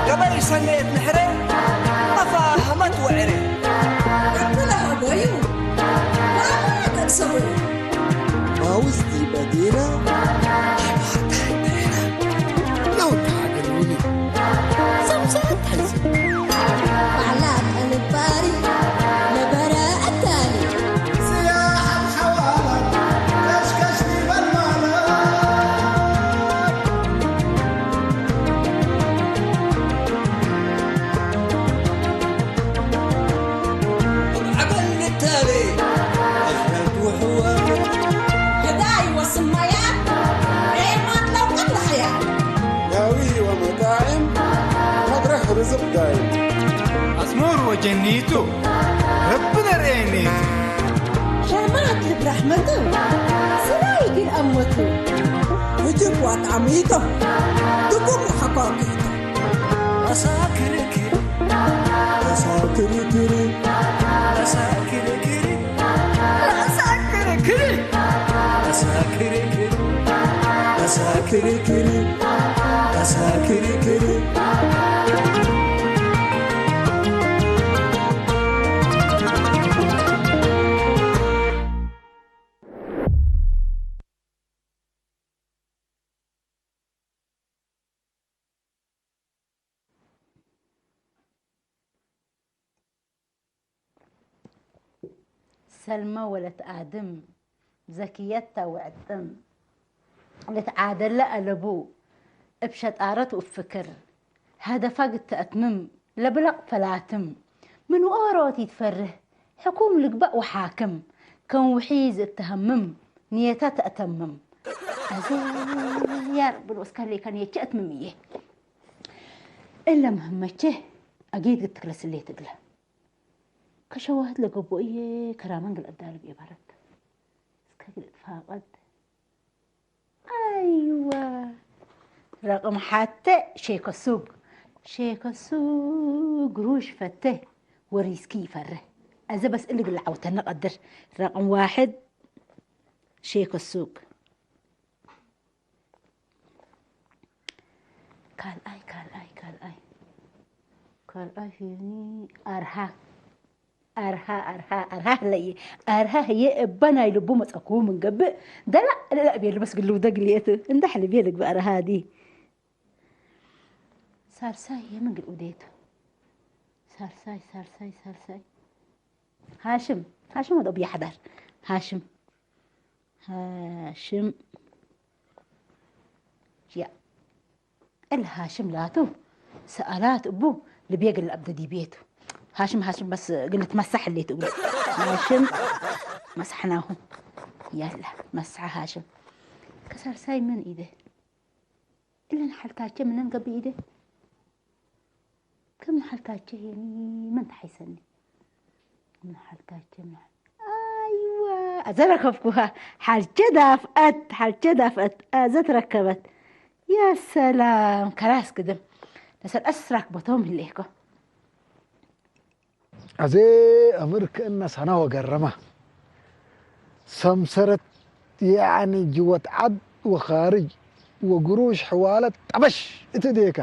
ገበይ ሰኔት ንሕረ ተፋህመት ወዕረ። ማውዝ ዲበ ዲና ለውጥ ሃገር ውሊ ሰምሰት ሓይዚ ባዕላ ተንባሪ ነበረ ኣዳሊ ስያሓት ሓዋላ ከሽከሽ ዲበል ማለት ዳዊ ወመጣዕም መብርሕ ርዝቕ ዳይ ኣስሙር ወጀኒቱ ረቢ ነርእየኒቱ ሸማት ልብራሕመቱ ስራይ ግን ኣሞቱ እጅግ ዋጣዕሚቶም ድጉም ሓቋቂቱ ኣሳክርክር ኣሳክርክር ኣሳክርክር ኣሳክርክር ኣሳክርክር ኣሳክርክር ሰልመ ወለት ኣድም ዘክየታ ውዕጥም ልትዓደለ ኣለቡ እብ ሸጣረት ውፍክር ሃደፋ ግተአትምም ለብለቅ ፈላትም ምን ኦሮት ይትፈርህ ሕኩም ልግባእ ወሓክም ከም ውሒዝ እተሀምም ንየታ ተአተምም። ኣዜ ያ ረቢ ንኡስካ ሌካ ንየቼ አትምም እዬ። እለ ምህመቼ አጌት ግትክለ ስሌት እግለ ከሸዋህት ለገቦ እዬ ከራመን ግል አዳልብ እየ ባረት እስከ ግል እትፋቀድ ኣይወ ረቕም ሓተ ሼከ ሱግ ሼከ ሱግ ሩሽ ፈተ ወሪስኪ ይፈርህ። ኣዘ በስ እሊ ግል ዓውተነ ቀድር ረቕም ዋሕድ ሼከ ሱግ ካልኣይ ካልኣይ ካልኣይ ካልኣይ ሂኒ ኣርሃ ኣርሃ ኣርሃ ኣርሃ ህለየ ኣርሃ ህየ እባ ናይ ልቡ መጸኩ ምንገብእ ደላ ለላ ቤሉ በስ ግልው ደግልየት እንዳ ሕልቤ ልግብ ኣርሃ ዲ ሳልሳይ የምን ግልው ደየቱ ሳልሳይ ሳልሳይ ሳልሳይ ሃሽም ሃሽም ወደ ብያ ሓዳር ሃሽም ሃሽም ያ እል ሃሽም ላቱ ሰኣላት እቡ ልቤ ግል ኣብ ደዲቤቱ ሃሽም ሃሽም በስ ግል ትመሳሕ ሌት እቡ ሃሽም መሳሕናሁ ያላ መሳሕ ሃሽም ከሳልሳይ ምን ኢደ እለን ሓልታቸ ምነን ገብእ ኢደ ከም ንሓልካቸ ሄኒ መን ተሓይሰኒ ምን ሓልካቸ ምን ኣይዋ ኣዘረከብኩሃ ሓልቸ ዳፍአት ሓልቸ ዳፍአት ኣዘ ተረከበት ያ ሰላም ከላስ ግድም ነሰል ኣስራክ ቦቶም ህሌኮ ኣዜ ኣምር ክእነ ሰና ወገረማ ሰምሰረት ያኒ ጅወት ዓድ ወኻርጅ ወግሩሽ ሕዋለት ጠበሽ እቲ ዴካ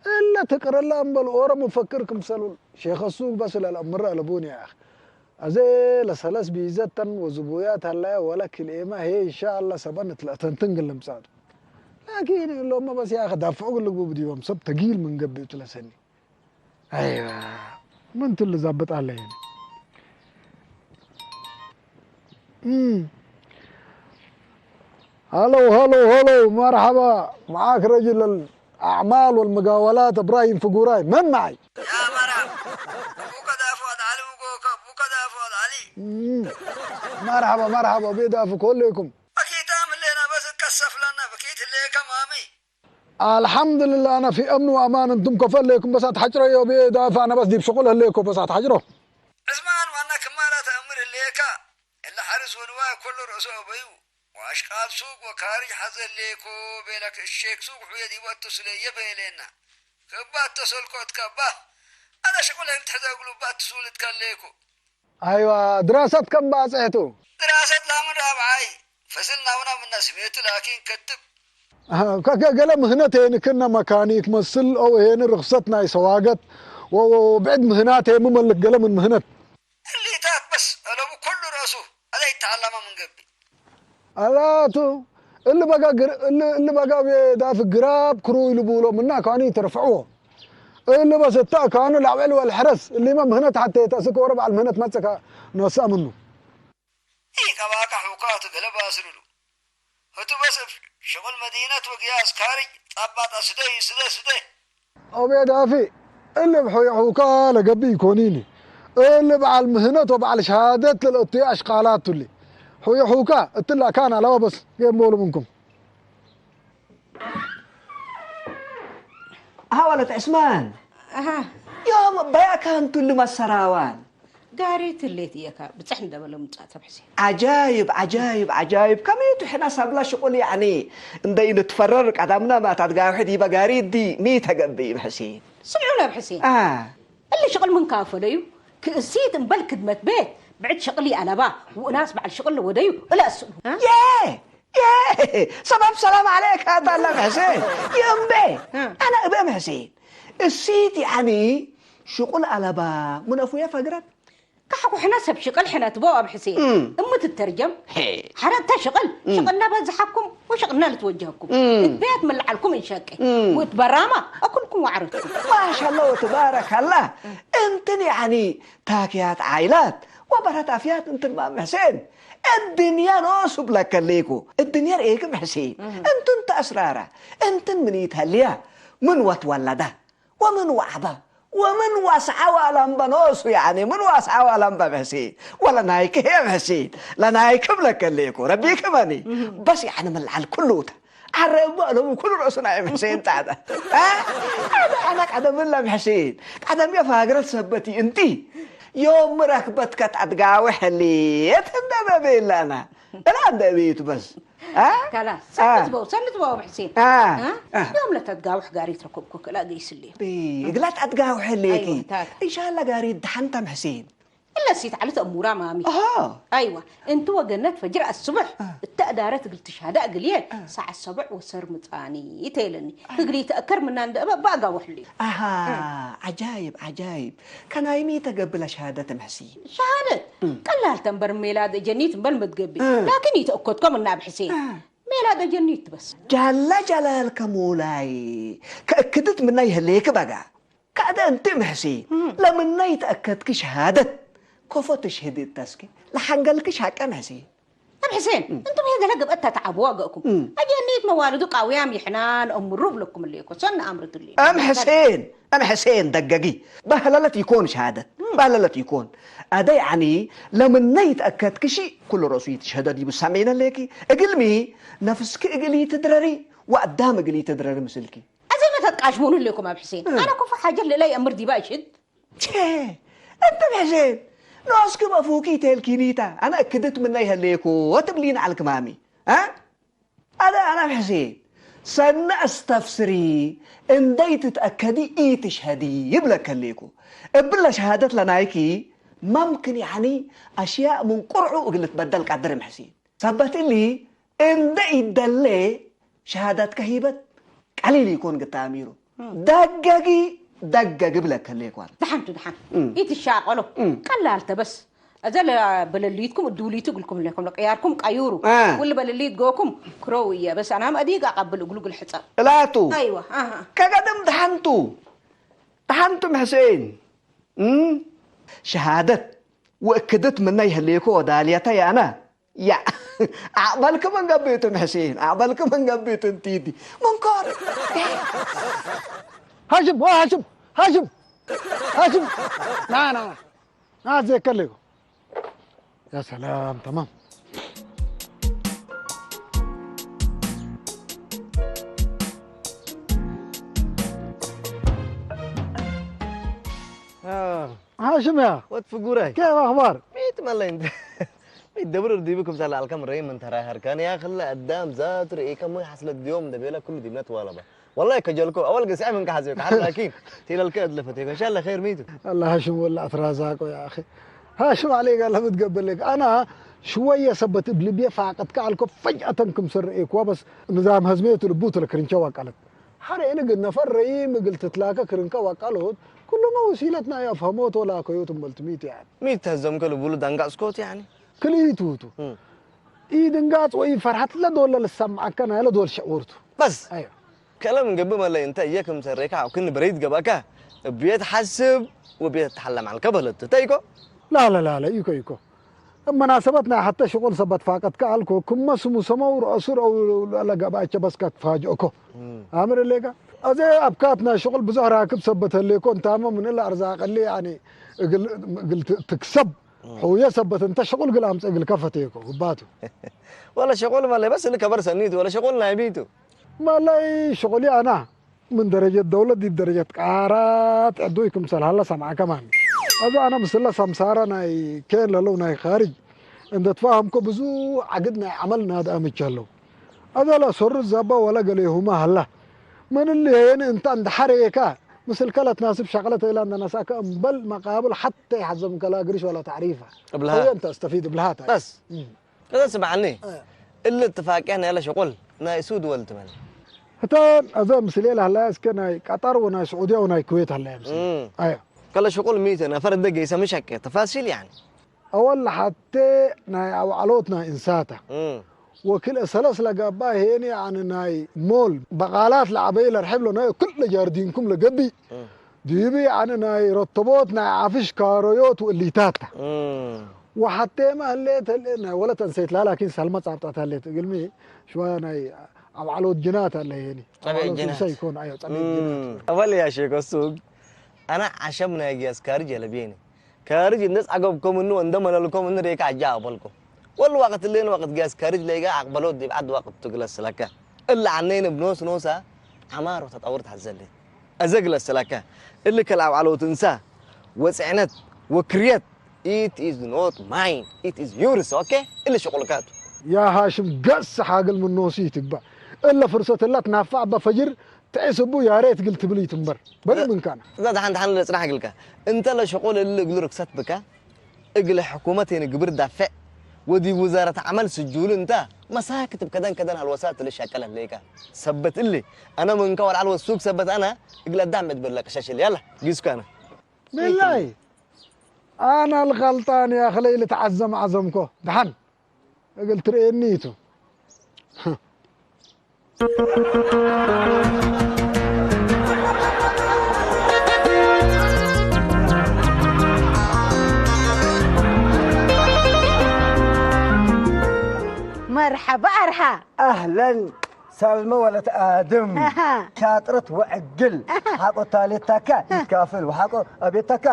እለ ትቅረላ እምበል ኦሮ ሙፈክር ክምሰሉል ሼኸ ሱግ በስለ ለእምር አለቡን ያኽ ኣዜ ለሰለስ ቢዘተን ወዝቡያት ሀላያ ወለ ክልኤማ ሄ ኢንሻአላ ሰበን እትለእተንትን ግልምጻቱ ላኪን እሎመ በስ ያኸ ዳፍዑ ግልግቡ ብዲቦም ሰብ ተጊል ምን ገብእ ትለሰኒ ኣይዋ ምን ትል ዛብጥ ኣለየ هلو هلو هلو مرحبا معاك رجل الأعمال والمقاولات إبراهيم فقوراي من معي؟ يا مرحبا أبوك دافع على أبوك أبوك مم. مرحبا، مرحبا، بيضافك كلكم. بكيت أعمل لنا بس القصة فلانة، بكيت اللي كمامي. الحمد لله، أنا في أمن وأمان، أنتم كفل لكم، بس أتحجروا يا بيضافة، أنا بس دي بشغل هليكم، بس أتحجروا. عثمان، وأنا كمالة أمر الليكا، اللي حرس ونواي كل رأسه أبيو، وأشقال سوق وكارج حزل ليكو، بيلك الشيك سوق حويدي واتسلي يبيلينا. كبات تسلكوت كبا. أنا شغل هم تحزقلو بات تسولت كليكو. ኣይዋ፣ ድራሰት ከም ባጽሕቱ። ድራሰት ላምን ራብዓይ። ፈስል ናውና ምና ስሜቱ ላኪን ከትብ። ኣሃ፣ ከ-፣ ከ-፣ ገለ ምህነት ሄን ክነ መካኒክ መስል ኦ ሄን ርኽሰት ናይ ሰዋገት ወ-፣ ወ-፣ ወ-፣ ብዕድ ምህናት ሄ ምመልክ ገለ ምን ምህነት። እሊታት በስ፣ እለቡ ኩሉ ረእሱ፣ እለ ይተዓለመ ምን ገብእ። ኣላቱ፣ እሊ በጋ ግር-፣ እሊ፣ እሊ በጋ ቤ ዳፍ ግራብ ክሩ ይልቡሎ ምና ካኑ ይትርፍዕዎ። እሊ በስ እታ ካኑ ላዕበል ወልሕረስ፣ እሊመ ምህነት ሓቴ ተስክ ወረ በዓል ምህነት መጽካ ነሳ ምኑ። ኢቀባቃ ሑካቱ ገለ ባስሉሉ። ህቱ በስ እብ ሽቕል መዲነት ወግያስ ካርጅ ጣባጣ ስደይ፣ ስደ፣ ስደ። ኦቤ ዳፊ፣ እሊ ብሑይ ሑካ ለገብእ ኢኮኒኒ። እሊ በዓል ምህነት ወበዓል ሸሃደት ለለእቱየ አሽቃላት ቱሊ። ሑይ ሑካ እትላ ካን አለዋ በስ ጌም ቦሉ ምንኩም። አሃ ወለት ዕስማን። አሃ። ዮም በያ ካን ቱሊ መሰራዋን። ጋሪ ትሌት እየካ ብጽሕ እንደበለ ምጻእ ተብ ሕሴን። ዓጃይብ፣ ዓጃይብ፣ ዓጃይብ። ከመይ ትሕና ሳብላ ሽቁል ያዕኒ እንደ ኢንትፈረር ቀዳምና ማታት ጋውሕድ ይበ ጋሪ ዲ ሚ ተገብእ ይብ ሕሴን። ስምዑ ናብ ሕሴን። አ። እሊ ሽቅል ምን ካፈለዩ ክእሲት እምበል ክድመት ቤት ብዕድ ሽቅል ይኣለባ ውእናስ በዓል ሽቅል ወደዩ እለ እስእሉ። አ? የ! የ! ሰባብ ሰላም ዓለይካ ታላ ሕሴን። የእምቤ! አ። አነ እበ ሕሴን። እሲት ያዕኒ ሽቁል ኣለባ ምን አፉየ ፈግረት። ካሕኩ ሕነ ሰብ ሽቅል ሕነ ትበው ኣብ ሕሴን። እም። እም ትተርጀም። ሄ። ሐረ እተ ሽቅል፣ እም። ሽቅልና በዝሓኩም ወሽቅልና ልትወጀህኩም። እም። እት ቤት ምልዓልኩም እንሸቄ። እም። ወእት በራማ እኩልኩም ዋዕረትኩም። ማሻላ ወትባረካላ። እንትን ያዕኒ ታክያት ዓይላት ወበረት አፍያት እንትን ማም ሕሴን። እድንያ ኖሱ ብለከሌኩ። እድንያ ርኤክም ሕሴን። እም። እንትን ተአስራራ። እንትን ምኒት ሀልያ። ምን ወትወለዳ። ወምን ወዐበ ወምን ወአስዐ ወአለምበ ኖሱ፣ ያኒ ምን ወአስዐ ወአለምበ ብሕሲ ወለናይክ ህየ ብሕሲ ለናይክ ብለከ ሌኮ ረቢክ መኒ በስ ያኒ ምን ለዐል ኩሉ ተ ዐረ እበ እሎም ኩሉ ርእሱ ናይ ብሕሴን ጣዕጠ አ? ዐደ አነ ቀደምን ለብሕሴን ቀደም የፋግረት ሰበቲ እንቲ ዮም ረክበትከ ተአትጋዊ ሕሌት እንደ በቤላና እላ እንደ ቤት በስ አ? ካላስ፣ አ። ሰንት በው፣ ሰንት በው ብሕሴን። አ። አ? አ። ዮም ለተትጋውሕ ጋሪ ትረከብኩ ክላ ገይስልዮ። ቢ-፣ እግላ ተትጋውሕ ሌኪ። አይዋ፣ ታታ። እንሻላ ጋሪ ደሓንታ ምሕሴን። እለ ሲት ዓሊ ተእሙራ ማሚ። አሃ። አይዋ፣ እንቲ ወገነት ፈጅር አስቡሕ፣ አ። እተ እዳረት እግል ትሻዳ እግልየ፣ አ። ሰዓት ሰብዕ ወሰር ምጻኒ ይተይለኒ። አ። እግሊ ተእከር ምና እንደ እበ ባጋ ወሕሊ። አሃ፣ አ። ዓጃይብ፣ ዓጃይብ። ከናይሚ ተገብለ ሸሃደት ምሕሲ። ሸሃደት? እም። ቀላል ተንበር ሜላድ እጀኒት እምበል መትገቢ። እም። ላኪን ይተእኮትኮም እና ብሕሴን። እም። ሜላድ እጀኒት በስ። ጃላ ጃላል ከሞላይ። ከእክድት ምና ይህሌክ በጋ። ከእደ እንቲ ምሕሲ። እም። ለምና ይተእከትክ ሸሃደት። ኮፎ ትሽህድ እተስኪ። ለሓንገልክ ሻቀ ምሕሲ። እም ሕሴን፣ እም። እንቱም ሄ ገለ ግብአት ተተዓብዋ ገእኩም። እም። አጀኒት መዋልዱ ቃውያም ይሕናን እምሩ ብለኩም እሌኮ። ሰን አምርቱ እሌ። እም ሕሴን፣ እም ሕሴን ደገጊ። በህለለት ይኮን ሸሃደት። እም። በህለለት ይኮን። አደ ያኒ ለምነ ይትአከትክሺ ኩሉ ረሱ ይትሸደድ ይቡ ሰሜነ ሌኪ። እግልሚ ነፍስኪ እግል ይትድረሪ ወአዳም እግል ይትድረሪ ምስልኪ። አዜ መተትቃሽሙኑ እሌኩም አብ ሕሴን። እም። አነ ኩፉ ሓጀት ልእለ የእምር ዲባ እሽድ። ቼ! እብም ሕሴን፣ ኖስኪ በፉኪ ቴልኪኒታ፣ አነ እክድት ምነ ይሀሌኮ ትብሊን ዐልክ ማሚ፣ አ? አነ፣ አነ ሕሴን፣ ሰነ አስተፍስሪ፣ እንደይ ትትአከዲ ኢትሽሀዲ ይብለከ ሌኮ። እብለ ሸሃደት ለናይኪ፣ መምክን ያኒ አሽያእ ምን ቁርዑ እግል ልትበደል ቀድር እም ሕሴን። ሰበት እሊ፣ እንደ ኢደሌ ሸሃዳትከ ሂበት ቀሊል ኢኮን ግታ አሚሩ። እም። ደገጊ ደገጊ ብለከ ሌኳን። ደሓንቱ ደሓን። እም። ኢትሻቀሎ። እም። ቀላል ተበስ። እዘ ለበለሊትኩም እድውሊቱ እግልኩም ሌኩም ለቀያርኩም ቀዩሩ። አ። ውል በለሊት ጎኩም ክረው እየ። በስ አናም አዲግ አቀብል እግሉ ግል ሕጸር። እላቱ። አይዋ፣ አሃ። ከገድም ደሓንቱ። ደሓንቱ ምሕሴን። እም። ሸሃደት ወእክድት ምነ ይህሌኮ ወዳልየተ ያነ። ያ፣ አቅበልክ ምን ገብእትም ሕሴን፣ አቅበልክ ምን ገብእትም ቲቲ። መንኮር። ሃሽም፣ ዋ ሃሽም፣ ሃሽም፣ ሃሽም። ና፣ ና፣ ና። ና፣ አዜከሌኮ። يا سلام، تمام. آه. هاشم يا. وات فقوراي. كيف أخبار؟ ميت مالين. ميت دبر ديبكم سال الكم ريم من ترى هركان يا خلا قدام ذات رئيك مو حصل اليوم ده بيلا كل ديمنات ولا با. والله كجلكو أول قسعة من كحزيك حتى أكيد. تيلا الكاد لفتيك إن شاء الله خير ميتو. الله هاشم ولا أترازاكو يا أخي. هاشم عليك الله بتقبل لك. أنا شوية سبت بليبيا فقط كعلكو فجأة كم سر إيكوا بس نظام هزمية لبوت لكرنشا وقالت. حري إنك نفر رئيم قلت تلاقى كرنكا وقالوت. كل ما وسيلتنا يا فهموت ولا كيوت ملتميت يعني. ميت هزم كل بولو دانقا سكوت يعني. كليتوتو. مم. إي دنقات وإي فرحت لا دول للسمع كان لا دول شعورتو. بس. أيوة. كلام قبل ما لا أنت إياك مسريكا وكن بريد قباكا. بيت حسب وبيت تحلم على الكبلة تتايكو. لا، لا، لا، لا، إيكو، إيكو. مناسبتنا حتى شغل سبت فاقت كالكو كم سمو سمو رأسور أو لا قباكا بس كتفاجئكو. مم. أمر الليكا. أزي أبكاتنا شغل بزهرة كب سبت الليكو أنت من إلا أرزاق اللي يعني قل، قل ت-، تكسب. مم. حوية سبت أنت شغل قل أمس قل كفتيكو، باتو. ولا شغل ما لي بس اللي كبر سنيت ولا شغل نايبيتو. ما لي شغلي أنا. من درجة دولة دي درجة قارات عدوي كمسل هلا سمعة كمان. أبي أنا مسلا سمسارة ناي كين للو ناي خارج. عند تفاهم كو بزو عقدنا عملنا هذا أمي تشلو. هذا لا سر الزبا ولا قال هما هلا. من اللي هين أنت عند حريكا. مثل كلا تناسب شغلة إلى أن نساك بل مقابل حتى يحزم كلا قريش ولا تعريفة. بلها. هو أنت استفيد بلها تاي. بس. مم. كذا سمعني. آه. اللي اتفاق يعني على شغل. ناي سود ولا تمن. حتى أذا مسلي لها لا أسكن هاي قطر وناي سعودية وناي كويت هلا يمسي. مم. أيوة. كلا شغل ميتة نفر دقي سمشك تفاصيل يعني. أول حتى ناي أو علوتنا إنساتا. مم. وكل سلس لقبا هيني عن ناي مول. بقالات لعبي لرحب له ناي كل جاردينكم لقبي. مم. ديبي عن ناي رطبوت ناي عفش كارويوت والليتاتا. مم. وحتى ما هليت هليت ناي ولا تنسيت لا لكن سلمى صابطات هليت. قلمي شوية ناي أو علوت جنات هلا هيني. طبيعي أو علوت جنات. إنسان يكون، أيوة، طبيعي مم. جنات. أول يا شيخ السوق. أنا عشان ناي جاس كارج يلا بيني. كارج الناس عقبكم إنه عندما لكم إنه ريك عجاب لكم. والوقت اللي وقت جاس كارج ليجا عقبلوت دي بعد وقت تجلس لك. إلا عنين بنوس نوسا عمار وتطور تحزلت. أزجلس لك. اللي كلاو على وتنسى. وسعنت وكريت. It is not mine. It is yours, okay? اللي شغلكات. يا هاشم قص حاقل من نوسي تقبع. إلا فرصة الله تنفع بفجر تعيس أبو يا ريت قلت بلي تنبر. بل من كان. ذا دحان دحان اللي صراحة قلك. أنت لا شغل اللي قدر كسات بك. እግለ ሕኩመት የን ግብር ዳፍዕ ወዲ ውዛረት ዓመል ስጁል እንተ መሳክት ብከደን ከደን ሃልወሳት ልሻቀለ ለይካ ሰበት እሊ ኣነ ምንካ ወልዓል ወሱግ ሰበት ኣነ እግለ ዳም እድብር ለቀሸሽል ያላ ጊስኩ ኣነ بالله أنا الغلطان يا أخي ليلة عزم عزمكو دحن እግል ትርእየኒ እዩ። መርሓባ ኣርሃ። ኣህለን ሳልመ ወለት ኣድም። ኣሃ። ሻጥረት ወዕግል። ኣሃ። ሓቆ ታሌታካ ይካፍል ወሓቆ ኣቤታካ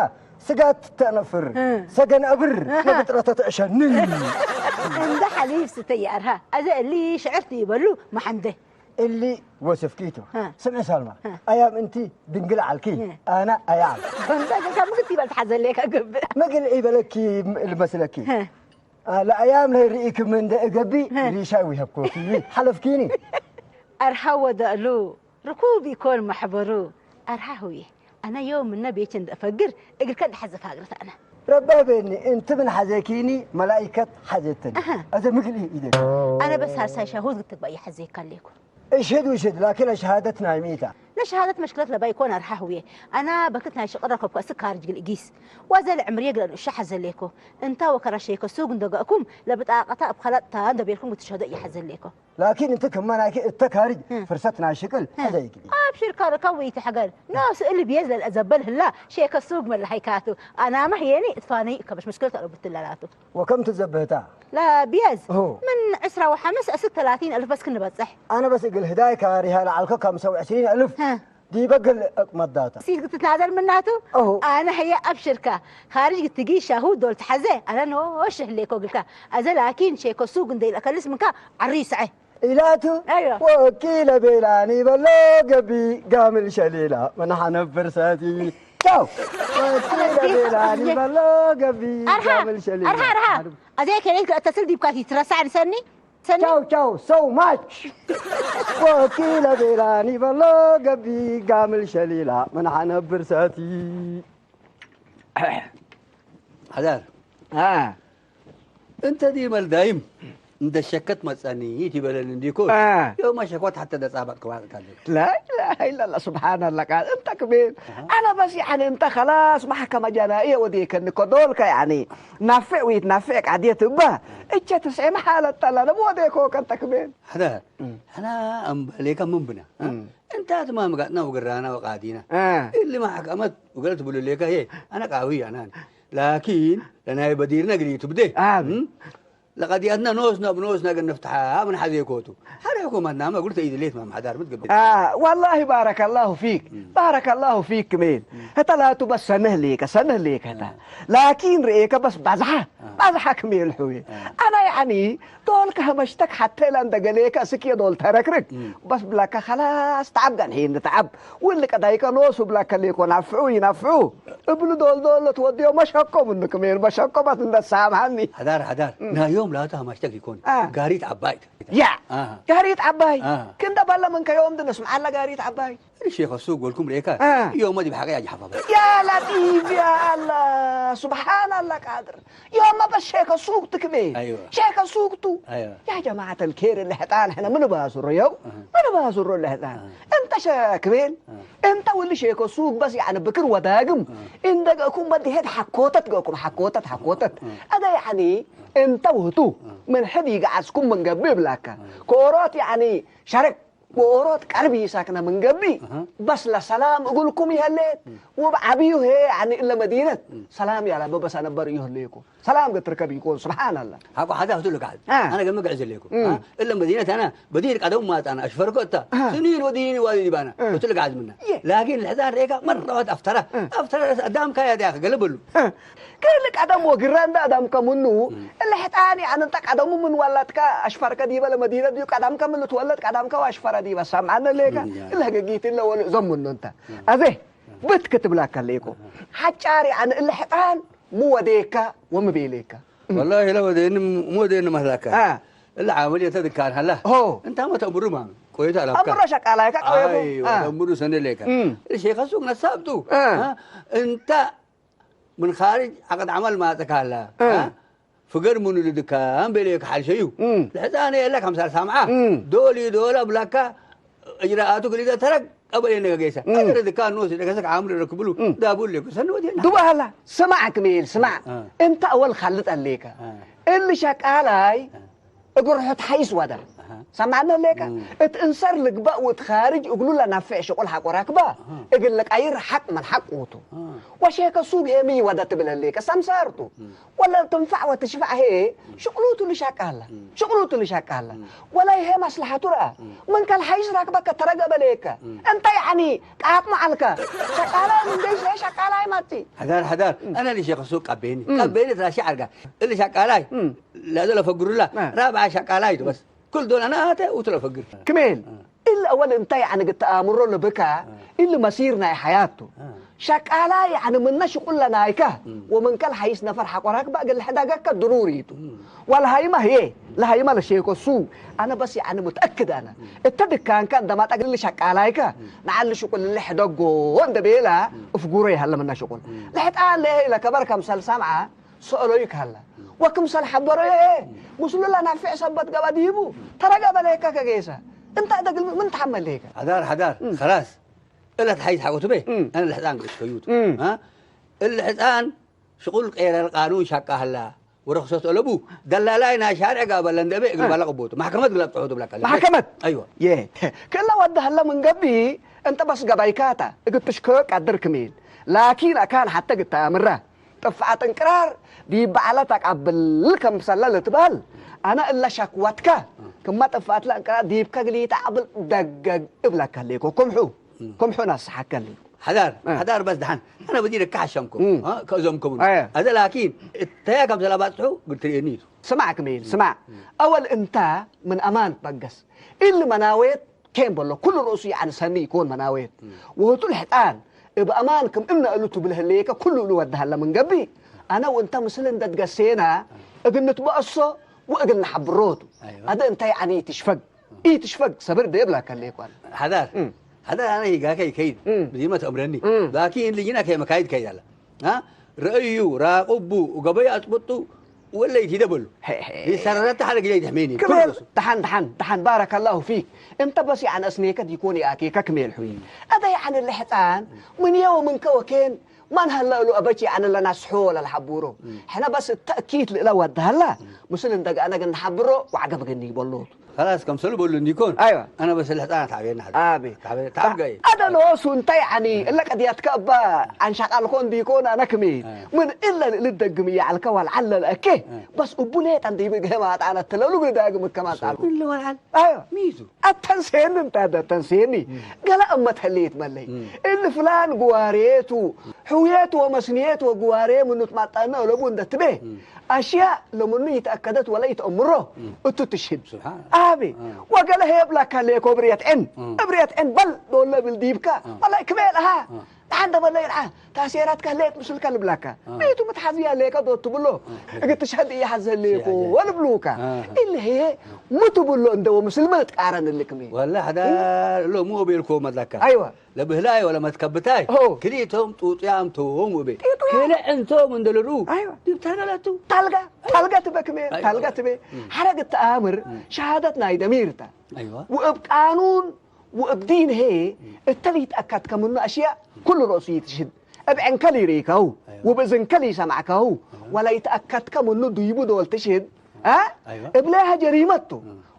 ስጋት ተነፍር። እ። ሰገን ኣብር። ኣሃ። ነብጥረተ ትዕሸኒ። እንደ ሓሊብ ስተይ ኣርሃ። ኣዘ እሊ ሽዕርቲ ይበሉ መሓምደ። እሊ ወሰፍኪቱ። እ። ስምዒ ሳልማ። እ። ኣያም እንቲ ድንግል ዓልኪ። እ። ኣና ኣያም። ከምዛ ጌርካ ምግቲ ይበል ትሓዘለይ ከግብእ። መግል ይበለኪ ልመስለኪ። እ። ለአያም ላይ ርኢክም እንደ እገቢ ሪሻ ይውሀብኩ ሓለፍኪኒ። ኣርሃ ወደእሉ ርኩብ ይኮን ማሕበሩ ኣርሃ ህውየ ኣነ ዮም ምነ ቤች እንደ እፈግር እግርከ እንደ ሓዘፍ ሃግረት ኣነ። ረባህ ቤኒ እንቲ ምን ሓዘኪኒ መላኢከት ሓዘተኒ። ኣሃ። ኣዘ ምግል ኢደ። ኣነ በስ ሃርሳይ ሻሁዝ ግትግባ ይሓዘካ ኣለኩ። እሽህድ ውሽህድ ላኪን ለሸሃደት ናይ ሚእታ። ለሸሃደት መሽክለት ለባይ ኮን ኣርሓ ህውየ ኣና በክት ናይ ሽቅር ረከብኮ እስክ ካርጅ ግል እጊስ። ዋዘ ለዕምርየ ግለ ንእሻ ሓዘሌኮ እንታ ወከራ ሸይከ ሱግ እንደገእኩም ለብጣቀታ እብ ኸለጥታ እንደቤልኩም ግትሸህዶ እየ ሓዘሌኮ። ላኪን እንቲ ክመ ናይኪ እተ ካርጅ እ። ፍርሰት ናይ ሽቅል እ። ሕዘ ይግሊ። ኣብሽር ካርካ ወይትሕገል ኖ ስእል ብየዝ ለልአዘበል ህላ ሸይከ ሱግ መለሃይካቱ ኣናማ ህየኒ እትፋነይ እከበሽ መሽክለት ኣረብትለላቱ። ወከም ትዘብህታ። لا بيز هو. من عشرة وخمس أسك ثلاثين ألف بس كنا بتصح. أنا بس أقول هدايا كاريها لعلكو خمسة وعشرين ألف. ها. دي بقل مضاتا. سيد قلت لها هذا المناتو؟ أهو. أنا هي أبشرك. خارج قلت تجي شهود دول تحزي. أنا نو شهليكو قلت. أزل لكن شيكو سوق نديل أكلس منك عريس عي. إلاتو. أيوة. وكيل بيلاني بلو قبي قامل شليلا من حنب برساتي. تشاو. وكيل بيلاني بلو قبي أرها. قامل شليلا. أرها أرها. أزيك هيك أتصل دي بكاتي ترسعني سني. سني. تشاو تشاو so much. وكيل بيلاني بلو قبي قامل شليلا من حنب برساتي. ሓዳር ها እንተ ድመል ዳይም እንደ ሸከት መጸኒ ይበለኒ እንዲኮ آه. የውማ ሸኮት ሓተ ደጻባጥ ክባጥ ካለ لا إله إلا الله سبحان الله قال أنت كبير أنا بس يعني أنت خلاص محكمة جنائية وديك إنك دولك يعني نافع ويتنافع قاعدية تبا إيش تسعي محالة تلا نبو وديك هو كنت كبير ሓዳር ኣና ኣምባሌካ ምን ብና እንታ ድማ ምጋጥና ወግራና ወቃዲና آه. اللي ما حكمت وقالت بقول لك هي انا قاوي انا لكن لنا بديرنا قليت بدي آه. لقضيتنا نوسنا بنوسنا قد نفتحها من حذي كوتو هذا حكومتنا ما قلت ايد ليت ما حدار متقبل آه والله بارك الله فيك بارك الله فيك كميل هتا لا تبس سنه ليك سنه ليك هتا لكن رئيك بس بزحة بزحة كميل حوي أنا يعني دول كهمشتك حتى لان دقليك أسكي دول تركرك بس بلاك خلاص تعب قال حين تعب واللي قدايك نوس وبلاك ليكو نفعو ينفعو ابن دول دول توديو مش حكم انك مير مش حكم بس انت سامحني حدار حدار نا يوم لا تها مشتك يكون آه. قاريت عبايت يا آه. قاريت عباي آه. كنت بلا من كيوم دنس مع الله قاريت عباي الشيخ السوق والكم ليكا آه. يوم ما دي بحاجة يا حفظ يا لطيف يا الله سبحان الله قادر يوم ما بس شيخ السوق تكبي أيوة. شيخ السوق تو أيوة. يا جماعة الخير اللي حطان احنا من باسر يو من باسر اللي حطان انت شاكبين انت واللي شيخ السوق بس يعني بكر وداقم انت قاكم بدي هيد حكوتت قاكم حكوتت حكوتت هذا يعني انت وهتو من حد يقعسكم من قبل بلاكا كورات يعني شرك وأوروت قربي ساكنة من قبي بس لسلام أقولكم يهلت وبعبيه هي يعني إلا مدينة سلام يا بابا سنبر يهليكو سلام قد تركب يكون سبحان الله حقو حدا قلت لك عاد آه. انا قام قاعد لكم ها؟ الا مدينه انا بدير قدم ما انا اشفرك انت سنين وديني والدي بانا قلت لك عاد منا يه. لكن الحزان ريكا مره واحد افترى افترى قدام كايا داخل قلب له كلك عدم وقران ده عدم كمنو اللي حتاني عن انت عدم من ولدك اشفرك دي بلا مدينه دي عدم كمن تولد عدم كواش فرا دي بس عن ليك مم، يا. اللي حقيقيت الا ولا زمن انت هذا بتكتب لك ليكو حجاري عن اللي حتان مو وديك ومبيليك والله لو دين مو دين مهلكه اه العمليه تذكر هلا هو انت ما تأمر ما كويت على أفكار امر شقالايك قويكو ايوه اه تأمر سنه ليك مم. الشيخ سوق نسابته آه. ها؟ انت من خارج عقد عمل ما تكالا آه. ها؟ فقر من الدكان بليك حال شيء مم. الحزانه لك خمسة سامعه مم. دولي دولا بلاكا اجراءاتك اللي ترك قبل انك قيسه مم. اجر الدكان نوس لك سك عامل ركبلو مم. دابول لك سنه ودي دوبا هلا سمع كميل سمع آه. انت اول خلط عليك آه. اللي شقالاي እግርሑ ትሓይስ ወዳ ኣሃ። ሰማዕና ኣለካ እም። እቲ እንሰር ልግባእ ወትኻርጅ እግሉ ለናፍዕ ሽቁል ሓቆራክባ እግል ለቃይር ሓቅ ምን ሓቅ ውቱ ወሼከ ሱግ ሄሚ ወዳ ትብል ኣለካ ሰምሳርቱ ወላ ትንፋዕ ወትሽፋዕ ሄ ሽቅሉቱ ልሻቃላ ሽቅሉቱ ልሻቃላ ወላ ይሄ ማስላሓቱ ረኣ ምን ከልሓይስ ራክበከ ተረገበ ለየከ እንተ ያዕኒ ቃጥሞ ዓልከ ሸቃላይ ምን ገይሽ ሸቃላይ ማቲ حدار حدار انا اللي شيخ السوق قبيني قبيني ترى شعر قال اللي شقالاي لا دول فقروا لا آه. رابعه شقالاي بس كل دول انا هاته وتلا فقر ክሜል ኢል ኣወል እንታይ ኣነ ግተኣምሮ ልብካ ኢል መሲር ናይ ሓያቱ ሸቃላ ያዕኒ ምነ ሽቁለ ናይካ ወመንከል ሓይስ ነፈር ሓቆራክ ባእግል ሕዳገከ ድሩር ይቱ ወልሃይማ ህየ ለሃይማ ለሸኮሱ ኣነ በስ ያዕኒ ሙትኣክድ ኣነ እተ ድካንካ እንደማጣ ግል ሸቃላይካ ንዓል ሽቁል ልሕደጎ እንደ ቤላ እፍጉሮ ይሃለ ምና ሽቁል ልሕጣ ለሄ ለከበር ከምሰል ሰምዓ ሰእሎዩ ካላ ወክምሰል ሐበሮዮ ምስሉ ለናፍዕ ሰበት ገባ ዲቡ ተረገበ ለከ ከጌሰ እንተ ደግል ምን ተሐመል ለከ حدار حدار خلاص እለ ትሓይዝ ሓቆቱ በ ኣነ ልሕፃን ክሽከዩቱ እለ ሕፃን ሽቁል ቀይረ ልቃኑን ሻቃ ህላ ወረክሰት ኦለቡ ደላላይ ናይ ሻርዕ ጋበለ እንደበ እግል ባለ ቅቦቱ ማሕከመት ግላብ ጥሖቱ ብላካ ማሕከመት ኣይዋ የ ክእለ ወደ ህለ ምን ገቢ እንተ በስ ገባይካታ እግል ትሽከዮ ቀድር ክሜል ላኪን ኣካን ሓተ ግታምራ ጥፍኣት እንቅራር ዲብ በዓላት ኣቃብል ከምሰለ ልትበል ኣነ እለ ሸክወትከ ክማ ጥፍኣት ለእንቅራር ዲብከ ግሊተ ዓብል ደገግ እብለከ ሌኮ ኩምሑ ከም ሕና ዝሰሓከኒ። ሓዳር፣ እ። ሓዳር በስ ደሓን። ኣነ በዚ ደካ ሓሻምኩም። እ። እ፣ ከእዞምኩም። ኣየ። ኣዘ ላኪን፣ እተያ ከም ዘላ ባጽሑ ግድ ትርእየኒ እዩ። ስማዕ ክሜል፣ ስማዕ። ኣወል እንታ ምን ኣማን በገስ። ኢል መናዌት ኬን በሎ። ኩሉ ርእሱ ይዓን ሰኒ ይኮን መናዌት። ወህቱ ልሕጣን፣ እብ ኣማን ክም እምነ እሉ ትብል ህለየከ ኩሉ እሉ ወድሃለ ምን ገቢ። ኣነ ወእንተ ምስል እንደትገሴና፣ እግል ንትበእሶ ወእግል ንሓብሮቱ። ኣይዋ። ኣደ እንታይ ዓኒ ትሽፈግ። ኢትሽፈግ ሰብር ደብላ ከለ ይኳን። ሓዳር እም። ሓዳር ኣነ ሂጋከ ይከይድ እም። ብዚመ ተእምረኒ እም። ላኪን ልጅና ከየመካይድ ከይዳላ አ? ረእዩ ራቁቡ ገበዩ ኣጥብጡ ወለይት ይደበሉ ሄ፣ ሄ። ይሰረረተ ሓደ ግዜ ይድሕሜኒ ክሜል ደሓን ደሓን ደሓን ባረከላሁ ፊክ እንተ በስ ይዓነ እስኔከ ዲኮን ይኣኬከ ክሜል ሑይ ኣደ ይዓነ ልሕፃን ምን የው ምንከ ወኬን ማን ሀለ እሉ ኣበች ይዓነ ለናስሖ ለልሓቡሮ ሕነ በስ ተእኪት ልእለ ወድሃላ ምስል እንደገ ኣነ ግን ንሓብሮ ዋዕገ ብግኒ ይበሎቱ خلاص ከምሰሉ በሉ እንዲኮን ኣይዋ። ኣነ በስ ልሕፃናት ዓብየና ሓደ ኣቤ ዓብየ ታብጋይ ኣደ ነወሱ እንታይ ዓኒ እለ ቀድያትከ እባ ኣንሻቃልኮ እንዲኮን ኣነ ክሜ ኣይ። ምን እለ ልእልት ደግም እያዓልከ ዋልዓለ ለእኬ ኣይ። በስ እቡሌ ጠንዲብ ግህማ ጣነ ትለሉ ግዳግም ከማጣልኩ እለ ዋልዓል ኣዮ ሚቱ ኣተንሴኒ እንታይ ኣደ ተንሴኒ ገለ እመት ህልየት መለይ እሊ ፍላን ጉዋሬቱ ሕውየት ወመስንየት ወጉዋሬ ምኑ ትማጣነ ለቡ እንደትቤ ኣሽያ ለምኑ ይተኣከደት ወላ ይተእምሮ እቱ ትሽህድ ስብሓን ኣቤ ወገለ ሄብላካ ሌኮ ብርየት ዕን እም። እብርየት ዕን በል ዶለ ብል ዲብካ በላይ ክቤል ኣሃ ደሓን ደበለይ ደሓ ታሴራት ከህለየት ምስልካ ልብላካ ቤቱ ምትሓዝያ ሌካ ዶ ትብሎ እግ ትሽሀድ እየ ሓዘ ሌኮ ወልብሉካ ኢልሄ ምትብሎ እንደዎ ምስልመ ትቃረን ልክሜ ወላ ሓዳር ሎሙ ቤልኮ መላካ ኣይዋ ለብህላይ ወለ መትከብታይ ሆ። ክልኢቶም ጡጥያም ተወሙ ቤ ጡጥያ? ክልዕ እንቶም እንደልሩ ኣይዋ። ዲብታና ለቱ ታልጋ ታልጋ ትበ ክሜ ኣይዋ። ታልጋ ትቤ ሓረግ ተኣምር ሸሃደት ናይ ደሚርታ ኣይዋ ወእብ ቃኑን ወእብ ዲን ሄ እተል ይትኣካትከ ምኑ ኣሽያ ኩሉ ርእሱ ይትሽድ እብ ዕንከል ይርእከው ኣይዋ። ወብእዝንከል ይሰማዕከው ወላ ይትኣካትከ ምኑ ዱይቡ ዶል ትሽድ አ? ኣይዋ። እብለ ሀጀሪመቱ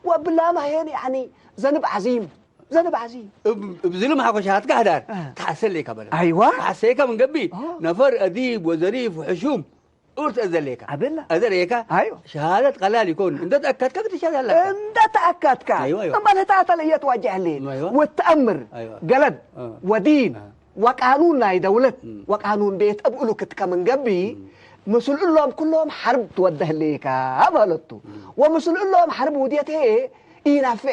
ወብላማ ሄን ያኒ ዘንብ ዓዚም ዘንብ ዓዚም እብ- እብዝልም ሓኮሻትካ ሕዳር እ። ተሓሰለይካ በለ ኣይዋ። ተሓሰይካ ምን ገቢ ኦ። ነፈር ኣዲብ ወዘሪፍ ወሕሹም ኡር ተእዘለይካ ኣበላ። ኣዘለይካ ኣዮ። ሸሃደት ቀላል ይኮን እንደ ተኣካትካ ክትሻል ኣለካ እንደ ተኣካትካ ኣይዋ፣ ኣይዋ። እምበል ህታተ ለየት ዋጀሕ ሌ ኣይዋ። ወተኣምር ኣይዋ። ገለድ እ። ወዲን እ። ወቃኑን ናይ ደውለት ም። ወቃኑን ቤት እብእሉ ክትከምን ገቢ ምስል እሎም ኩሎም ሓርብ ትወደህ ሌካ በለቱ ወምስል እሎም ሓርብ ውድየት ሄ ኢናፌ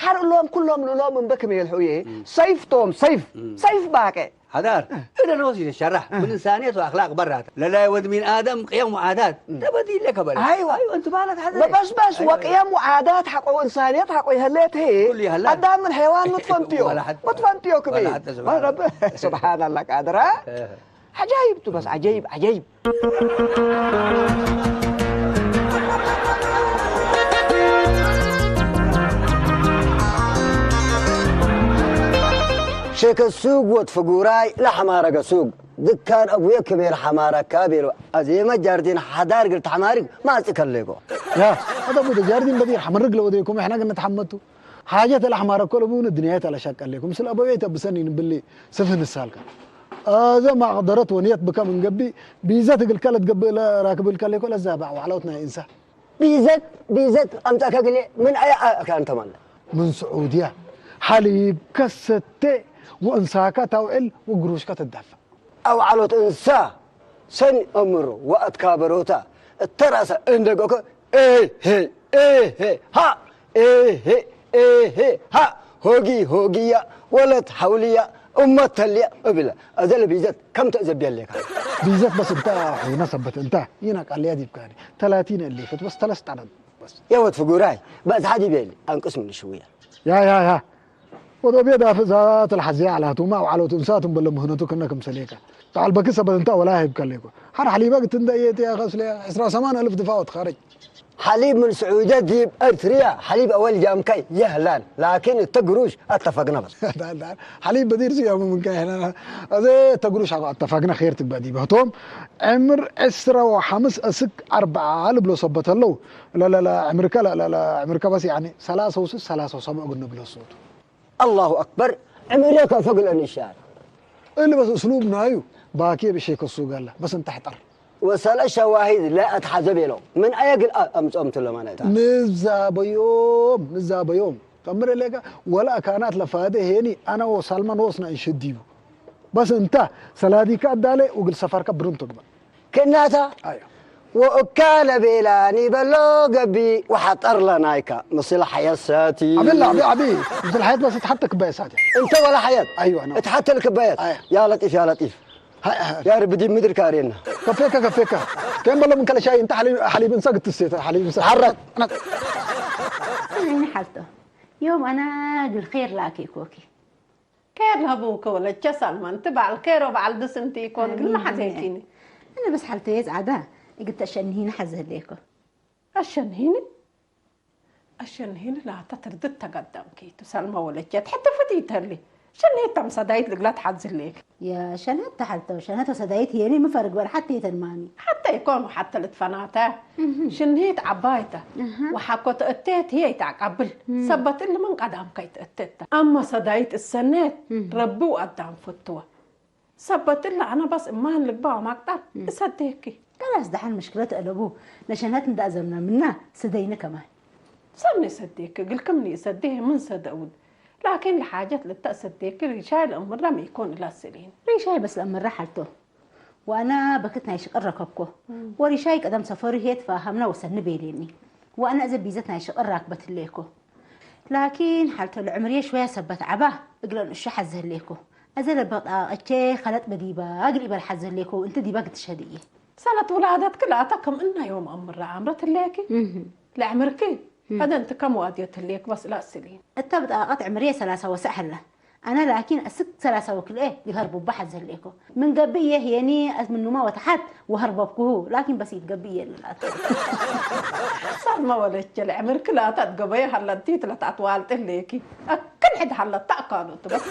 ሓር እሎም ኩሎም ልእሎም እምበ ክሜልሑየ ሰይፍ ቶም ሰይፍ ሰይፍ ባቀ ሓዳር እደ ነወስ ይተሸራሕ ምን እንሳንየት ወኣኽላቅ በራት ለላይ ወድ ሚን ኣደም ቅየም ወዓዳት ተበዲለ ከበለ ኣይዋ። ኣይዋ፣ እንት ማለት ሓዘ መበስበስ ወቅየም ወዓዳት ሓቆ እንሳንየት ሓቆ ይህሌት ሄ ኩሉ ይህላ። ኣዳም ምን ሔዋን ምትፈንትዮ ወላ ሓድ- ምትፈንትዮ ክሜ ወላ ሓድ ስብሓን ስብሓን ኣላ ቃድራ ዓጃይብ ቱ በስ ዓጃይብ ዓጃይብ ሸከ ሱግ ወትፍጉራይ ለሐማረገ ሱግ ድካን አቡየ ክሜል ሐማረካ ቤሎ። አዜመ ጃርዲን ሐዳር ግል ተሐማርግ ማጽእ ከሌኮ። يا هذا بود جاردين بدير حمرق لو ديكم احنا قلنا تحمدتوا حاجة الأحمر كل بون الدنيا تلا شك عليكم سل أبوي تبسني نبلي سفن السالكة. هذا ما قدرت ونيت بك من قبي بيزات قل كلا تقبل راكب الكليكو لا زابع وعلوتنا إنسان. ቢዘት ቢዘት አምጻካ ግሌ ምን አያ አካን ተማላ من سعودية حليب كستة وإنساكا توعل وقروشكا تدفع. አው ዓሎት እንሳ ሰኒ አምሮ ወአትካበሮታ እተራሰ እንደገኮ ኤሄ ኤሄ ሃ ኤሄ ኤሄ ሃ ሆጊ ሆጊያ ወለት ሐውልያ እመት ተልያ እብለ። አዘለ ቢዘት ከም ተእዘብያ ሌካ بيزات بس انت حين سبت انت هنا قال لي هذه بكاري ثلاثين اللي فت بس ثلاث طلب. የወት ፍጉራይ በዝሓ ዲቤሊ አንቅስ ምን ሽውያ يا يا يا ወዶ ቤት ኣፍ ዛት ልሓዝያ ኣላቱ ማው ዓሎት እንሳቱም በለ ምህነቱ ክነክም ሰሌካ ተዓል በክሰ በዝንታ ወላ ሂብካ ሌኮ ሓር ሓሊባ ግትንደ የት ያኸስለ ዕስራ ሰማን ኣልፍ ድፋ ወትኻረጅ حليب من سعودية جيب أرتريا حليب أول جامكاي يهلان لكن التقروش اتفقنا بس ሓሊብ በዲር ስያሙ ምንካ ሕና እዚ ተግሩሽ ኣተፋግና ኼር ትግባእ ዲበህቶም ዕምር ዕስራ ወሓምስ እስክ ኣርብዓ ልብሎ ሰበት ኣለዉ ለለለ ዕምርካ ለለለ ዕምርካ በስ ያኒ ሰላሳ ውስጥ ሰላሳ ሰብዑ ግን ንብሎ ሶቱ الله أكبر عمرك فقل النشار اللي بس اسلوب نايو باكي بشي كسو قال بس انت احتر وسال الشواهد لا أتحزب له من أيقل أمس أمت لما نتا ንዛበዮም ንዛበዮም ተምር ሌጋ ወላ ካናት ለፋደ ሄኒ ኣና ወሳልማን ወስና እንሽዲቡ በስ እንታ ሰላዲካ ኣዳለ ወግል ሰፈርካ ብርንቶ ግባ ከናታ ኣዮ ወእካ ለቤላ ኒበሎ ገቢ ወሓጠር ለናይካ ምስል ሓየት ሰቲ ዓብላ ዓቢ ዓቢ ምስል ሓየት በስ ተሓተ ክባየ ሳት እንተ ወላ ሓየት ኣዮ ኣና እትሓተ ልክባየት ኣዮ። ያ ለጢፍ ያ ለጢፍ ያ ርቢ ዲብ ምድር ካርየና ከፌካ ከፌካ ከም በሎ ምን ከለሻይ እንተ ሓሊብ ሓሊብ እንሳ ግትስቴታ ሓሊብ እንሳ ሓረት እኔ ሓልቶ يوم أنا قل خير لاكي كوكي كير لهبوك ولا تشسل ما انت بعل خير وبعل دس انت يكون قل ما حزيكيني أنا بس حالتي يزعدا قلت أشنهين حزه ليكو أشنهيني أشنهيني لا تتردد تقدم كي تسلم ولا جت حتى فتيت لي شنهيت تم صدايت لقلات حزه ليك يا شنهت حالته شنهت وصدايت هيني مفرق ولا حتى يتنمامي حتى يكون حتى لتفناتا شنهيت عبايتا وحكوت اتيت هي تعقبل سبت اللي من قدام كيت اتيت أما صدايت السنات ربو قدام فتوى سبت اللي أنا بس إمان لقبا ومقطع سديكي كلاس دحن مشكلة ألبو نشنهت ندأ زمنا منا سدينا كمان سمني سديك قل كمني سديه من سدود لكن لحاجات للتأسديك ريشاي الأمر لم يكون لا سلين ريشاي بس الأمر رحلته وأنا بكت نايش قركبكو وريشاي قدم سفري هي تفاهمنا وسن بيليني وأنا إذا بيزت نايش قراك بتليكو لكن حالته العمرية شوية سبت عباه اقرأ الشحة زهليكو أزل بقى أتشي خلط بديبا أقل إبر حزهليكو أنت ديبا قد شهديه سنة ولادتك لا تكم إنا يوم أمر عمرة الليكي لعمركي هذا أنت كم وادية الليك بس لا سلين እታ ብጣቐት ዕምርየ ሰላሳ ወስእ ሐላ ኣነ ላኪን እስክ ሰላሳ ወክልኤ ይሀር ቡባ ሐዘ ህሌኮ ምን ገብእ እየ ህየኒ ምኑማ ወተሓት ወሀርበብኩሁ ላኪን በስ ይትገብእ እየ ልላት ሳልማ ወለቸ ለዕምርክ ላታ ትገበየ ሀለንቲ ትለታት ዋልጥ ህሌኪ ኣክል ሕድ ሀለታ ኣካሉ ትበስ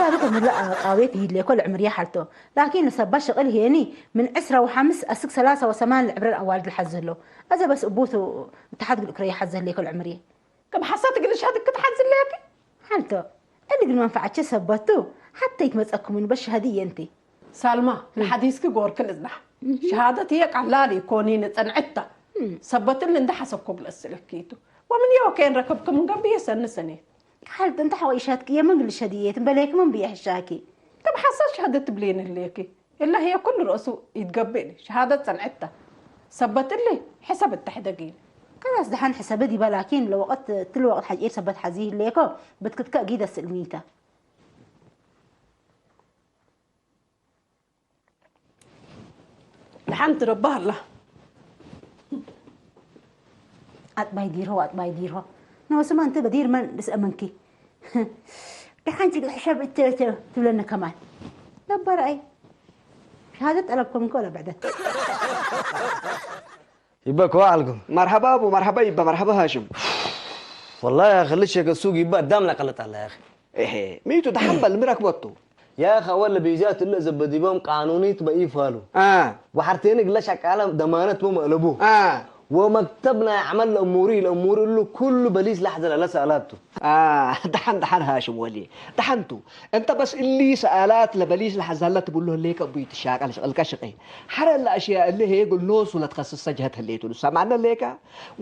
ታሪክ ምላ ቃቤት ይህሌኮ ለዕምርየ ሐልቶ ላኪን ንሰባ ሸቕል ህየኒ ምን ዕስራ ወሐምስ እስክ ሰላሳ ወሰማን ለዕብረን ኣዋልድ ልሐዝ ህሎ ኣዘ በስ እቡቱ ተሓት ግልእክረየ ሐዘ ህሌኮ ለዕምርየ ከም ሓሳት ግልሻት ክትሓዝለያኪ ሓልቶ እሊ ግን መንፈዓቸ ሰበቱ ሓታ ይትመፀኩምን በሽ ሀዲ የንቲ ሳልማ ንሓዲስኪ ጎርክ ልዝናሕ ሸሃደት እየ ቀላል ይኮኒ ንፀንዕታ ሰበትል እንደ ሓሰብኮ ግለስለኪቱ ወምን የወ ከየን ረከብክ ምን ገብየ ሰኒ ሰኔት ሓልቶ እንተ ሓወይሻትክ የመን ግልሸ ድየት እምበለይክ ምን ብየ ሕሻኪ ከም ሓሳት ሸሃደት ትብሌን ህልየኪ እላ ህየ ኩሉ ርእሱ ይትገብእኒ ሸሃደት ፀንዕታ ሰበትሊ ሕሰብ እተሕደጊኒ ከላስ ደሓን ሕሰበ ዲባ ላኪን ለወቐት ትልወቐት ሓጪር ሰበት ሓዚ ህለየኮ ብትክትከ ጊደ ስእልኒታ ደሓን ትረባ ኣላ ኣጥባይ ዲርሆ ኣጥባይ ዲርሆ ንወስማ እንተ በዲር መን ዝእመንኪ ደሓን ጭግጥ ሕሸብ እተ እተ ትብለኒ ከማን ነበር ኣይ ሸሃደት ጠለብኩም እንኮ ለብዕደት ይበ ከዋ ኣልኩም መርሐባ ኣቡ መርሐባ ይበ መርሐባ ሃሽም والله يا أخي ليش هيك السوق يبقى قدام لك قلت على يا أخي እሄ ሚቱ ደሓን በል ምረክበቱ يا أخي أول بيزات اللي زبدي بهم قانونيت بقى يفعلوا አ وحرتين قلش على دمانة مو مقلبو አ ومكتبنا عمل الأموري الأمور اللي كل بليس لحظة لا سألته አ ደሓን ደሓን ሃሽም ወሊ ደሓንቱ እንተ በስ እሊ ሰኣላት ለበሊስ ለሓዛላ ትብሎ ህሌከ እቡ ይትሻቀል ሽቅልካ ሽቀይ ሓረ ለኣሽያ እሊ ሄ ግል ኖሱ ለትኸስሰ ጀሀት ህሌቱ ንሳ ማዕነ ሌካ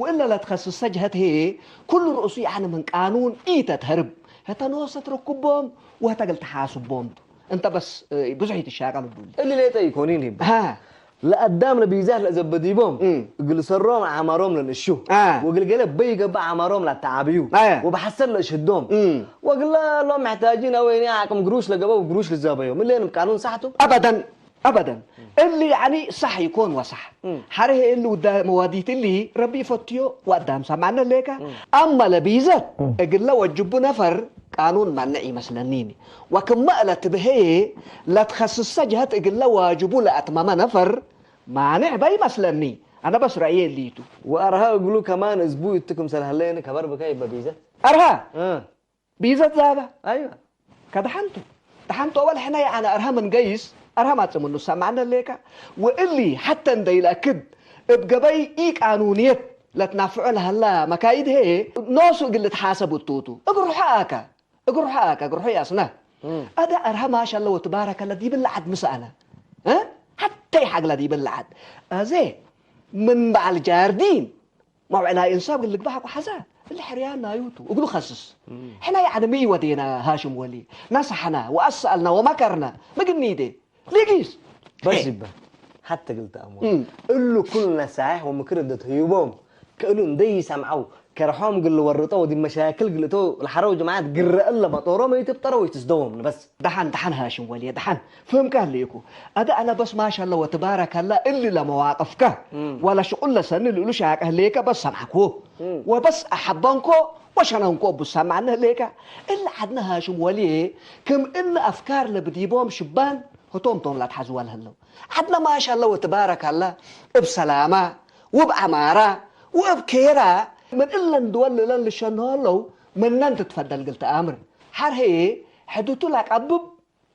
ወእለ ለትኸስሰ ጀሀት ሄ ኩሉ ርእሱ ያዕኒ ምን ቃኑን ኢተትሀርብ ህተ ኖሰ ትረኩቦም ወህተ ግል ተሓስቦም ቱ እንተ በስ ብዙሕ ይትሻቀል እቡ اللي ليتا يكونين هبة ሃ ለአዳም ለቢዛት ለዘበዲቦም እም። እግል ሰሮም ዓማሮም ለንእሹ አ። ወግል ገለ በይ ገብእ ዓማሮም ላተዓብዩ አ። ወብሐሰር ለእሽህዶም እም። ወግላ ሎም መሕታጂን አወይኒ ዓቅም ግሩሽ ለገበው ግሩሽ ልዛበዮም እሌንም ቃኑን ሳሕቱ أبدا أبدا اللي يعني صح يكون وصح حره اللي ودا مواديت اللي ربي فتيو وقدام سمعنا ليك أما لبيزت أقول له وجب نفر قانون منع يمسلنيني وكما لا تبهي لا تخصص جهة أقول له واجب لا أتمام نفر ማንዕ በይመስለኒ። ኣነ በስ ረእየ እሊቱ። ወአርሃ እግሉ ከማን እዝቡ ይትክም ሰልሀለየኒ ከበር ብካ ይበ ቢዘ። ኣርሃ እ፣ ቢዘት ዛበ አይዋ ከደሓንቱ ደሓንቱ ኣወል ሕነ የዓነ ኣርሃ ምን ገይስ ኣርሃ ማጽምኑ ሰማዕነ ሌካ ወእሊ ሓተ እንደ ይለክድ እብ ገበይ ኢቃኑንየት ለትናፍዖ ለሀላ መካይድ ሄ ኖሱ እግል ልትሓሰብ እቱቱ እግርሖ ኣከ እግርሖ ኣከ እግርሖ ያስነ ኣደ ኣርሃ ማሻለ ወትባረከለ ዲብል ለዓድ ምስ ኣነ እ ሓተይ ሓግለ ዲብል ለዓድ ኣዜ ምን በዓል ጃርዲን መውዕላይ እንሳብ እግል ልግባሕ ኳሓዛ اللي حريان نايوتو، وقلو خسس. حنا يعني مي ودينا هاشم ولي. نصحنا وأسألنا ومكرنا. ما قلني دي. ليكيس. بس يبا. حتى قلت أمو. قلو كل نصائح ومكردة هيوبوم. كأنو ندي سمعو. كرحوم قلو ورطو ودي مشاكل قلتو الحرو جماعات قرأ إلا بطورو ما يتبطرو ويتسدوم بس. دحان دحان هاشم ولي دحان. فهم كان ليكو. أدا أنا بس ما شاء الله وتبارك الله اللي لمواقفك. ولا شغل لسن اللي لو شاك أهليك بس سمعكو. وبس أحبنكو وشننكو بسمعنا ليك. إلا عدنا هاشم ولي كم إن أفكار لبديبوم شبان هتوم توم لا تحزوا لهلو. عدنا ما شاء الله وتبارك الله بسلامة وبعمارة وبكيرة من إلا ندول لن لشنو لو من نن تتفضل قلت أمر. حر هي حدوتو لك أبب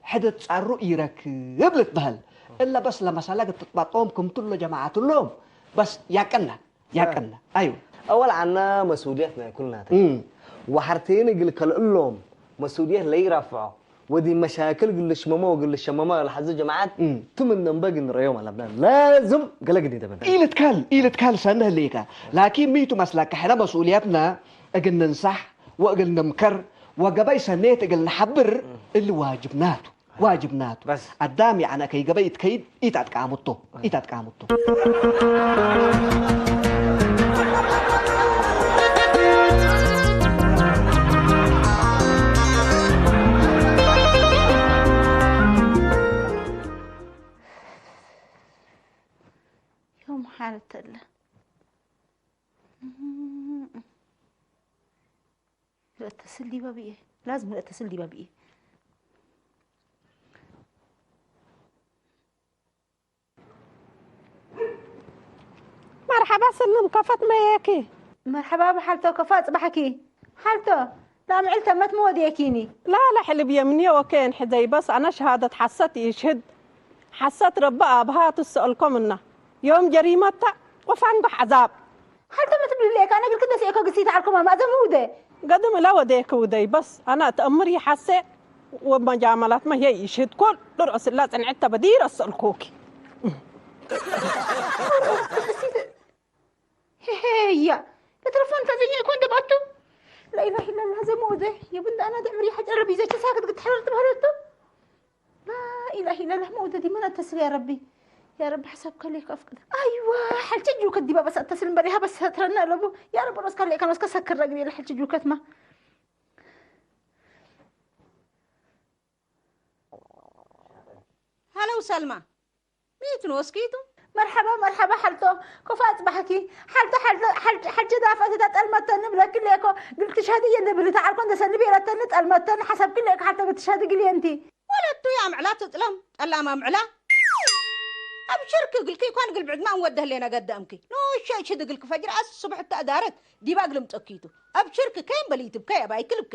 حدت صارو يركب لتبهل. إلا بس لما سلقت تطبطهم كم تلو جماعة لهم. بس ياكنا ياكنا أيوه. أول عنا مسؤوليتنا كلنا تاني. وحرتين يقول كل لهم مسؤولية لا يرفعوا. ودي مشاكل قل الشمامة وقل الشمامة ولا حزو جماعات تم النمبق نريوم على بلان لازم قلق دي دبن إيلة كال إيلة كال سنة ليكا. لكن ميتو مسلك حنا مسؤوليتنا أقل ننصح وأقل نمكر وقبي سنيت أقل نحبر اللي واجبناتو واجبناتو بس. الدام يعني كي قبي تكيد إيتات كامتو إيتات كامتو يوم حالة الله. لأتصل دي بابي إيه؟ لازم لأتصل دي بابي إيه؟ مرحبا سلم كفت ميكي. مرحبا بحالتو كفت بحكي. حالتو لا معلتة ما تموديكيني. لا لا حلب يمني وكين حزي بس أنا شهادة حست يشهد. حست رب أبها تسألكم إنه يوم جريمة وفانقح عذاب. ሓልተ መትብልለየካ ነግር ክደስ እኮ ግሲት ዓልኩማ ማእዘ ምውደ። ገድም እላ ወደየክ ውደይ በስ ኣና ተእምር ይሓሴ ወመጃመላት መሄ ይሽህድ ኮል ድርዕስላ ጽንዕት ተበዲር ኣሰልኮኪ። ሄያ ለትረፎን ተዘኛ እኮ እንደባቱ ላኢላህ ኢላላህ ዘመወደ የብንዳ ኣና ድዕምር ይሓጨረ ቢዘ ተሳክት ክትሕረር ትበህለቱ لا إله إلا الله مودة دي من أتصل يا ربي يا رب حسب كليك أفقد أيوة حل تجوك الدبا بس أتصل بريها بس ترنا لبو يا رب روس كليك أنا سكر رقبي حل تجوك ما هلا وسلمى ميتن وسكيتو مرحبا مرحبا حلتو كفات بحكي حلتو حلتو حلتو حلتو دافت دا تلمتن بلك ليكو قلت شهادي يلي بلي تعال كنت سنبي لتن تلمتن حسب كليك حتى قلت شهادي قلي انتي ወለቱ ያምዕላ ትጥለም ጠላማ ምዕላ ኣብ ሽርክ እግልኪ እኳ ንግል ብዕድማ እንወደህሌ ነገደ እምኪ ኖሸ እሽድ እግልኪ ፈጅር ኣስብሕ ተእዳረት ዲባ እግልም ጠኪቱ ኣብ ሽርክ ከይም በሊትብከ ኣባይኪ ልብከ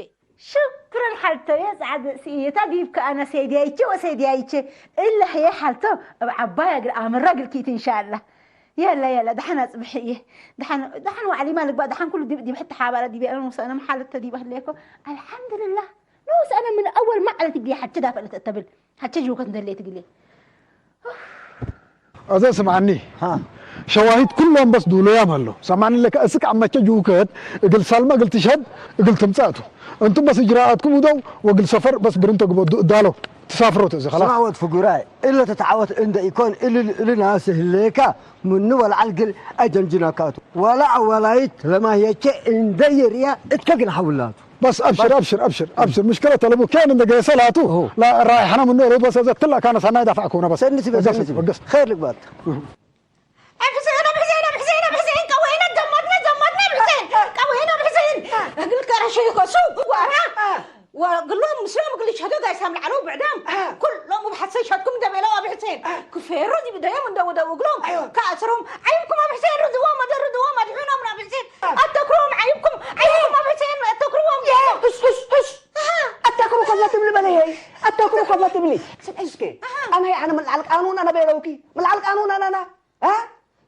ሽክረን ሓልተየ ጻዕደ ስእየታ ዲብከ ኣነ ሰይድያይቼ ወሰይድያይቼ እለ ሕየ ሓልቶ እብ ዓባይ እግል ኣምራ እግልኪት እንሻላ የለ የለ ደሓን ኣጽብሒ እየ ደሓን ዋዕሊማ ልግባ ደሓን ኩሉ ዲብ ሕቲ ሓባላ ዲብ ኣነ ወሰነ መሓለተ ዲብ ህለየኮ ኣልሓምድልላህ نوس أنا من أول ما على تقلي حتى دافع لتقبل حتى جوكت ندلي تقلي أذا سمعني ها شواهد كلهم بس دولو يا مالو سمعني لك أسك عم تجوكت قل سلمى قل تشهد قل تمساتو أنتم بس إجراءاتكم ودو وقل سفر بس برنتو قبو دالو تسافروا تزي خلاص سمعوت فقراي إلا تتعوت عند يكون إلا إلا ناس هليكا منو ولا علقل أجنجنا كاتو ولا ولايت لما هي شيء إن دير يا اتكقل حولاتو بس ابشر ابشر ابشر ابشر مشكله طلبوا كان من دقي صلاته لا رايح انا من نور بس ازت لا كان سنه دافع كونه بس سنتي بس سنتي بس خير لك بات حسين حسين حسين حسين قوينا دمرنا دمرنا حسين قوينا حسين قلت رشيكو سو ورا وقال لهم مسلم قال لي شهدوا قاعد سامل على بعدام كلهم بحسن شهدكم دبلوا ابي حسين كفيرو دي بدايه من دو دو قلهم كاسرهم عيبكم ابي حسين ردوا ما ردوا ما دحونا من ابي حسين أتكرهم عيبكم عيبكم أبو حسين أتكرهم يا هش هش هش أتكروا كما تبلي بلي هي أتكروا كما تبلي سن اسكي أنا يعني من العلقانون أنا بيروكي من العلقانون أنا أنا ها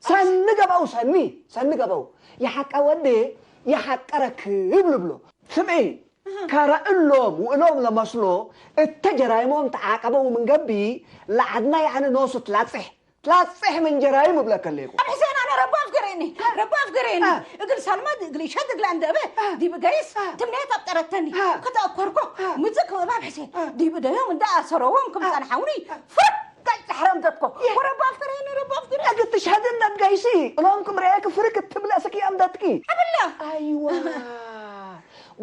سن قبو سني سن قبو يا حق أودي يا حق ركب لبلو سمعي كرا اللوم وإلوم لمصلو التجرايمهم تعاقبوا من قبي لعدنا يعني نوصت لا تصح لا تصح من جرايم بلا كليكو أبو حسين أنا ربوت قرين ረባ ኣፍገረኒ። እግል ሳልማ እግል ሸት እግል ኣንደበ ዲብ ገይስ ትምኔት ኣብጠረተኒ። ከተኣኮርኮ ምጽእ ክበባብ ሕሴን ዲብ ደዮም እንዳ ኣሰረዎም ከም ጸንሓውኒ ፍርቅ ጋይ ጸሕረም ዘትኮ። ወረባ ኣፍገረኒ፣ ረባ ኣፍገረኒ። እግል ትሸህድ እንዳት ጋይሲ እሎም ክም ርኤክ ፍርክ ትብለ ስኪ ኣምደትኪ። ኣበላ። ኣይዋ።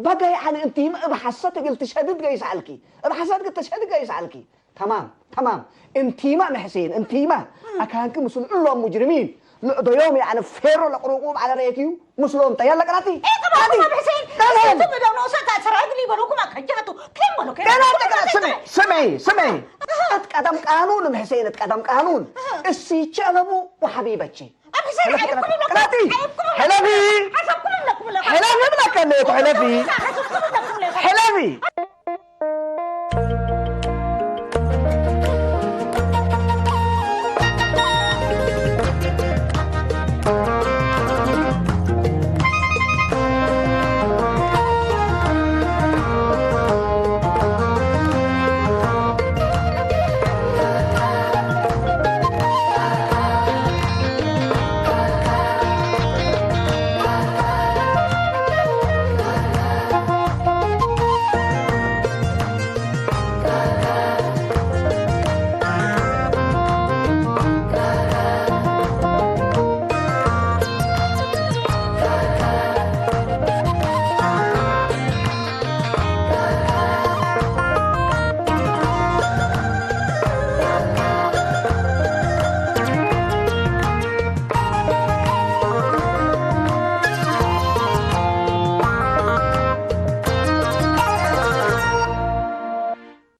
ባጋይ ዓነ እንቲም እብ ሓሰት እግል ትሸድድ ጋይስ ዓልኪ። እብ ሓሰት እግል ትሸድድ ጋይስ ዓልኪ። ተማም፣ ተማም። እንቲማ ንሕሴን፣ እንቲማ። ኣካንኪ ምስል እሎም ሙጅርሚን። ልዕዶዮም ያዕነ ፌሮ ለቅሩቁ ባዕለ ረየትዩ። ምስሎም ጠያ ለቅራቲ። إيه طبعا ما بحسين. قال هذا. أنتم بدون أوسط ترى أدري بلوكم أكجاتو. كم بلوك؟ قال هذا قرأ سمع، سمعي، سمعي. اتقدم قانون محسين، اتقدم قانون. السي تشالبو وحبيبتشي. أبي سنة حيبكم لكم. قرأتي. حيبكم لكم. حلبي. حسبكم لكم لكم. حلبي بلا كان يتو حلبي. حسبكم لكم لكم. حلبي.